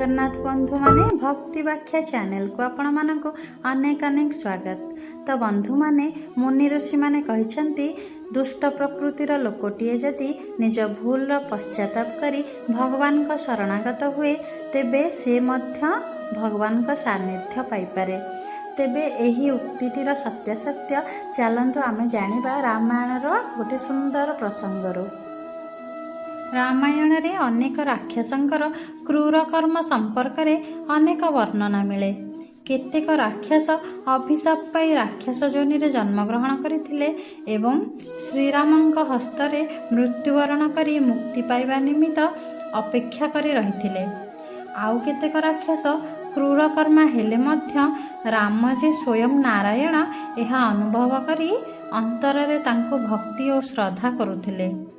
ଜଗନ୍ନାଥ ବନ୍ଧୁମାନେ, ଭକ୍ତି ବ୍ୟାଖ୍ୟା ଚ୍ୟାନେଲକୁ ଆପଣମାନଙ୍କୁ ଅନେକ ଅନେକ ସ୍ୱାଗତ। ତ ବନ୍ଧୁମାନେ, ମୁନି ଋଷିମାନେ କହିଛନ୍ତି, ଦୁଷ୍ଟ ପ୍ରକୃତିର ଲୋକଟିଏ ଯଦି ନିଜ ଭୁଲର ପଶ୍ଚାତାପ କରି ଭଗବାନଙ୍କ ଶରଣାଗତ ହୁଏ, ତେବେ ସେ ମଧ୍ୟ ଭଗବାନଙ୍କ ସାନ୍ନିଧ୍ୟ ପାଇପାରେ। ତେବେ ଏହି ଉକ୍ତିଟିର ସତ୍ୟାସତ୍ୟ ଚାଲନ୍ତୁ ଆମେ ଜାଣିବା ରାମାୟଣର ଗୋଟେ ସୁନ୍ଦର ପ୍ରସଙ୍ଗରୁ। ରାମାୟଣରେ ଅନେକ ରାକ୍ଷସଙ୍କର କ୍ରୂର କର୍ମ ସମ୍ପର୍କରେ ଅନେକ ବର୍ଣ୍ଣନା ମିଳେ। କେତେକ ରାକ୍ଷସ ଅଭିଶାପ ପାଇ ରାକ୍ଷସ ଯୋନିରେ ଜନ୍ମଗ୍ରହଣ କରିଥିଲେ ଏବଂ ଶ୍ରୀରାମଙ୍କ ହସ୍ତରେ ମୃତ୍ୟୁବରଣ କରି ମୁକ୍ତି ପାଇବା ନିମିତ୍ତ ଅପେକ୍ଷା କରି ରହିଥିଲେ। ଆଉ କେତେକ ରାକ୍ଷସ କ୍ରୂରକର୍ମା ହେଲେ ମଧ୍ୟ ରାମ ଯେ ସ୍ୱୟଂ ନାରାୟଣ, ଏହା ଅନୁଭବ କରି ଅନ୍ତରରେ ତାଙ୍କୁ ଭକ୍ତି ଓ ଶ୍ରଦ୍ଧା କରୁଥିଲେ।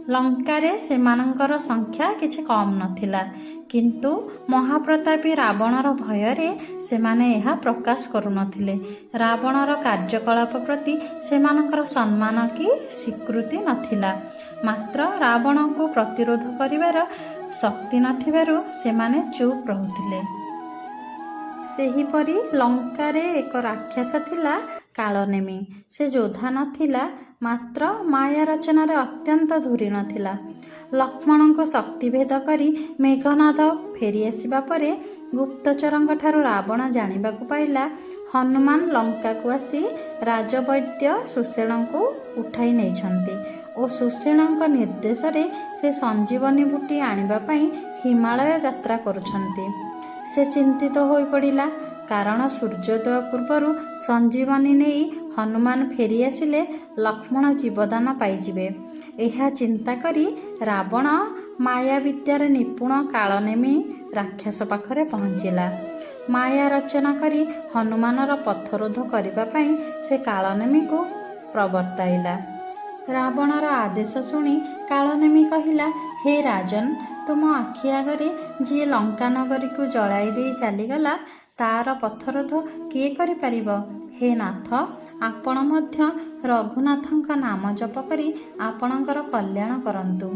ଲଙ୍କାରେ ସେମାନଙ୍କର ସଂଖ୍ୟା କିଛି କମ୍ ନଥିଲା, କିନ୍ତୁ ମହାପ୍ରତାପୀ ରାବଣର ଭୟରେ ସେମାନେ ଏହା ପ୍ରକାଶ କରୁନଥିଲେ। ରାବଣର କାର୍ଯ୍ୟକଳାପ ପ୍ରତି ସେମାନଙ୍କର ସମ୍ମାନ କି ସ୍ୱୀକୃତି ନଥିଲା, ମାତ୍ର ରାବଣକୁ ପ୍ରତିରୋଧ କରିବାର ଶକ୍ତି ନଥିବାରୁ ସେମାନେ ଚୁପ୍ ରହୁଥିଲେ। ସେହିପରି ଲଙ୍କାରେ ଏକ ରାକ୍ଷସ ଥିଲା କାଳନେମି। ସେ ଯୋଦ୍ଧା ନଥିଲା, ମାତ୍ର ମାୟା ରଚନାରେ ଅତ୍ୟନ୍ତ ଧୁରୀଣ ଥିଲା। ଲକ୍ଷ୍ମଣଙ୍କୁ ଶକ୍ତିଭେଦ କରି ମେଘନାଦ ଫେରିଆସିବା ପରେ ଗୁପ୍ତଚରଙ୍କ ଠାରୁ ରାବଣ ଜାଣିବାକୁ ପାଇଲା, ହନୁମାନ ଲଙ୍କାକୁ ଆସି ରାଜବୈଦ୍ୟ ସୁଷେଣଙ୍କୁ ଉଠାଇ ନେଇଛନ୍ତି ଓ ସୁଷେଣଙ୍କ ନିର୍ଦ୍ଦେଶରେ ସେ ସଞ୍ଜୀବନୀ ବୁଟି ଆଣିବା ପାଇଁ ହିମାଳୟ ଯାତ୍ରା କରୁଛନ୍ତି। ସେ ଚିନ୍ତିତ ହୋଇପଡ଼ିଲା, କାରଣ ସୂର୍ଯ୍ୟୋଦୟ ପୂର୍ବରୁ ସଞ୍ଜୀବନୀ ନେଇ ହନୁମାନ ଫେରିଆସିଲେ ଲକ୍ଷ୍ମଣ ଜୀବଦାନ ପାଇଯିବେ। ଏହା ଚିନ୍ତା କରି ରାବଣ ମାୟା ବିଦ୍ୟାରେ ନିପୁଣ କାଳନେମି ରାକ୍ଷସ ପାଖରେ ପହଞ୍ଚିଲା। ମାୟା ରଚନା କରି ହନୁମାନର ପଥରୋଧ କରିବା ପାଇଁ ସେ କାଳନେମିକୁ ପ୍ରବର୍ତ୍ତାଇଲା। ରାବଣର ଆଦେଶ ଶୁଣି କାଳନେମି କହିଲା, "ହେ ରାଜନ, ତୁମ ଆଖି ଆଗରେ ଯିଏ ଲଙ୍କା ନଗରୀକୁ ଜଳାଇ ଦେଇ ଚାଲିଗଲା, ତାର ପଥରୋଧ କିଏ କରିପାରିବ? ହେ ନାଥ, ଆପଣ ମଧ୍ୟ ରଘୁନାଥଙ୍କ ନାମ ଜପ କରି ଆପଣଙ୍କର କଲ୍ୟାଣ କରନ୍ତୁ।"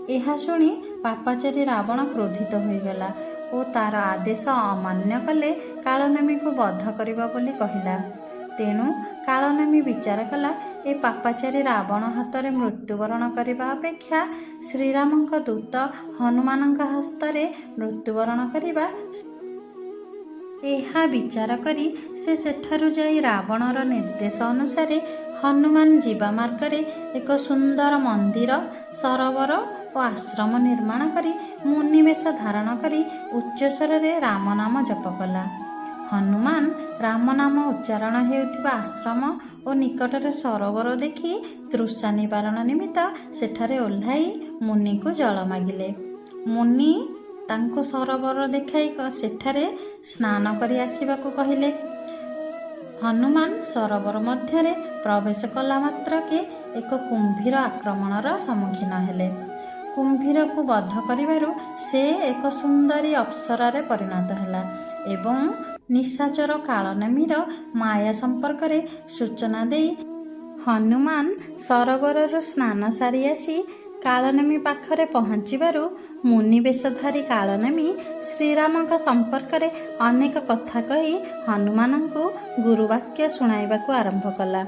ଏହା ଶୁଣି ପାପାଚାରୀ ରାବଣ କ୍ରୋଧିତ ହୋଇଗଲା ଓ ତାର ଆଦେଶ ଅମାନ୍ୟ କଲେ କାଳନେମିକୁ ବଧ କରିବ ବୋଲି କହିଲା। ତେଣୁ କାଳନେମି ବିଚାର କଲା, ଏ ପାପାଚାରୀ ରାବଣ ହାତରେ ମୃତ୍ୟୁବରଣ କରିବା ଅପେକ୍ଷା ଶ୍ରୀରାମଙ୍କ ଦୂତ ହନୁମାନଙ୍କ ହସ୍ତରେ ମୃତ୍ୟୁବରଣ କରିବା। ଏହା ବିଚାର କରି ସେ ସେଠାରୁ ଯାଇ ରାବଣର ନିର୍ଦ୍ଦେଶ ଅନୁସାରେ ହନୁମାନ ଯିବା ମାର୍ଗରେ ଏକ ସୁନ୍ଦର ମନ୍ଦିର, ସରୋବର ଓ ଆଶ୍ରମ ନିର୍ମାଣ କରି ମୁନିବେଶ ଧାରଣ କରି ଉଚ୍ଚସ୍ୱରରେ ରାମ ନାମ ଜପ କଲା। ହନୁମାନ ରାମ ନାମ ଉଚ୍ଚାରଣ ହେଉଥିବା ଆଶ୍ରମ ଓ ନିକଟରେ ସରୋବର ଦେଖି ତୃଷା ନିବାରଣ ନିମିତ୍ତ ସେଠାରେ ଓହ୍ଲାଇ ମୁନିକୁ ଜଳ ମାଗିଲେ। ମୁନି ତାଙ୍କୁ ସରୋବର ଦେଖାଇ ସେଠାରେ ସ୍ନାନ କରି ଆସିବାକୁ କହିଲେ। ହନୁମାନ ସରୋବର ମଧ୍ୟରେ ପ୍ରବେଶ କଲା ମାତ୍ରକେ ଏକ କୁମ୍ଭୀର ଆକ୍ରମଣର ସମ୍ମୁଖୀନ ହେଲେ। କୁମ୍ଭୀରକୁ ବଧ କରିବାରୁ ସେ ଏକ ସୁନ୍ଦରୀ ଅପ୍ସରାରେ ପରିଣତ ହେଲା ଏବଂ ନିଶାଚର କାଳନେମିର ମାୟା ସମ୍ପର୍କରେ ସୂଚନା ଦେଇ ହନୁମାନ ସରୋବରରୁ ସ୍ନାନ ସାରି ଆସି କାଳନେମି ପାଖରେ ପହଞ୍ଚିବାରୁ ମୁନିବେଶଧାରୀ କାଳନେମି ଶ୍ରୀରାମଙ୍କ ସମ୍ପର୍କରେ ଅନେକ କଥା କହି ହନୁମାନଙ୍କୁ ଗୁରୁବାକ୍ୟ ଶୁଣାଇବାକୁ ଆରମ୍ଭ କଲା।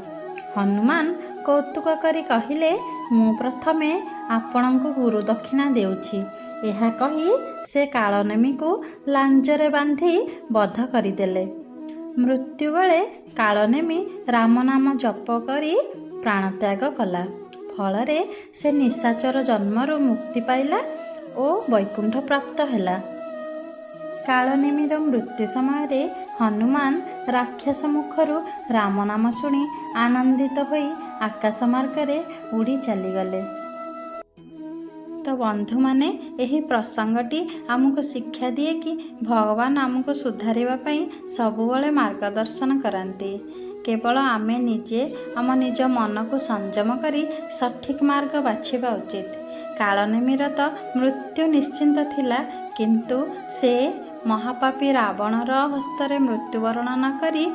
ହନୁମାନ କୌତୁକ କରି କହିଲେ, "ମୁଁ ପ୍ରଥମେ ଆପଣଙ୍କୁ ଗୁରୁଦକ୍ଷିଣା ଦେଉଛି।" ଏହା କହି ସେ କାଳନେମିକୁ ଲାଞ୍ଜରେ ବାନ୍ଧି ବଧ କରିଦେଲେ। ମୃତ୍ୟୁ ବେଳେ କାଳନେମି ରାମନାମ ଜପ କରି ପ୍ରାଣତ୍ୟାଗ କଲା। ଫଳରେ ସେ ନିଶାଚର ଜନ୍ମରୁ ମୁକ୍ତି ପାଇଲା ଓ ବୈକୁଣ୍ଠ ପ୍ରାପ୍ତ ହେଲା। କାଳନେମିର ମୃତ୍ୟୁ ସମୟରେ ହନୁମାନ ରାକ୍ଷସ ମୁଖରୁ ରାମନାମ ଶୁଣି ଆନନ୍ଦିତ ହୋଇ ଆକାଶ ମାର୍ଗରେ ଉଡ଼ି ଚାଲିଗଲେ। ତ ବନ୍ଧୁମାନେ, ଏହି ପ୍ରସଙ୍ଗଟି ଆମକୁ ଶିକ୍ଷା ଦିଏ କି ଭଗବାନ ଆମକୁ ସୁଧାରିବା ପାଇଁ ସବୁବେଳେ ମାର୍ଗଦର୍ଶନ କରନ୍ତି। କେବଳ ଆମେ ନିଜେ ଆମ ନିଜ ମନକୁ ସଂଯମ କରି ସଠିକ୍ ମାର୍ଗ ବାଛିବା ଉଚିତ। କାଳନେମିର ତ ମୃତ୍ୟୁ ନିଶ୍ଚିନ୍ତ ଥିଲା, କିନ୍ତୁ ସେ ମହାପାପୀ ରାବଣର ହସ୍ତରେ ମୃତ୍ୟୁବରଣ ନ କରି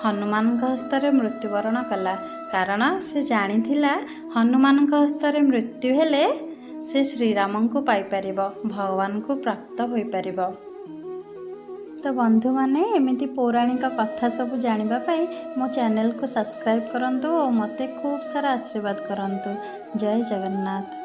ହନୁମାନଙ୍କ ହସ୍ତରେ ମୃତ୍ୟୁବରଣ କଲା, କାରଣ ସେ ଜାଣିଥିଲା ହନୁମାନଙ୍କ ହସ୍ତରେ ମୃତ୍ୟୁ ହେଲେ ସେ ଶ୍ରୀରାମଙ୍କୁ ପାଇପାରିବ, ଭଗବାନଙ୍କୁ ପ୍ରାପ୍ତ ହୋଇପାରିବ। ତ ବନ୍ଧୁମାନେ, ଏମିତି ପୌରାଣିକ କଥା ସବୁ ଜାଣିବା ପାଇଁ ମୋ ଚ୍ୟାନେଲକୁ ସବସ୍କ୍ରାଇବ୍ କରନ୍ତୁ ଓ ମୋତେ ଖୁବ୍ ସାରା ଆଶୀର୍ବାଦ କରନ୍ତୁ। ଜୟ ଜଗନ୍ନାଥ।